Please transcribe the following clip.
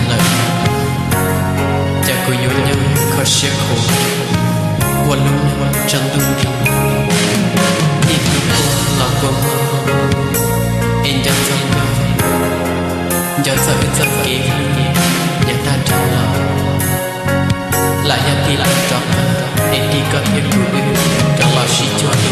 lawm, ces kuv yuav nyob kho siab khuav ua lub neej tsaus ntuj nti, ib hnub kua los kua muag, es nco txog koj, nco txog wb txoj kev hlub yav tag dhau los, lam yog tig los rov qab es tig koj thiab kuv wb rov los sib cuag.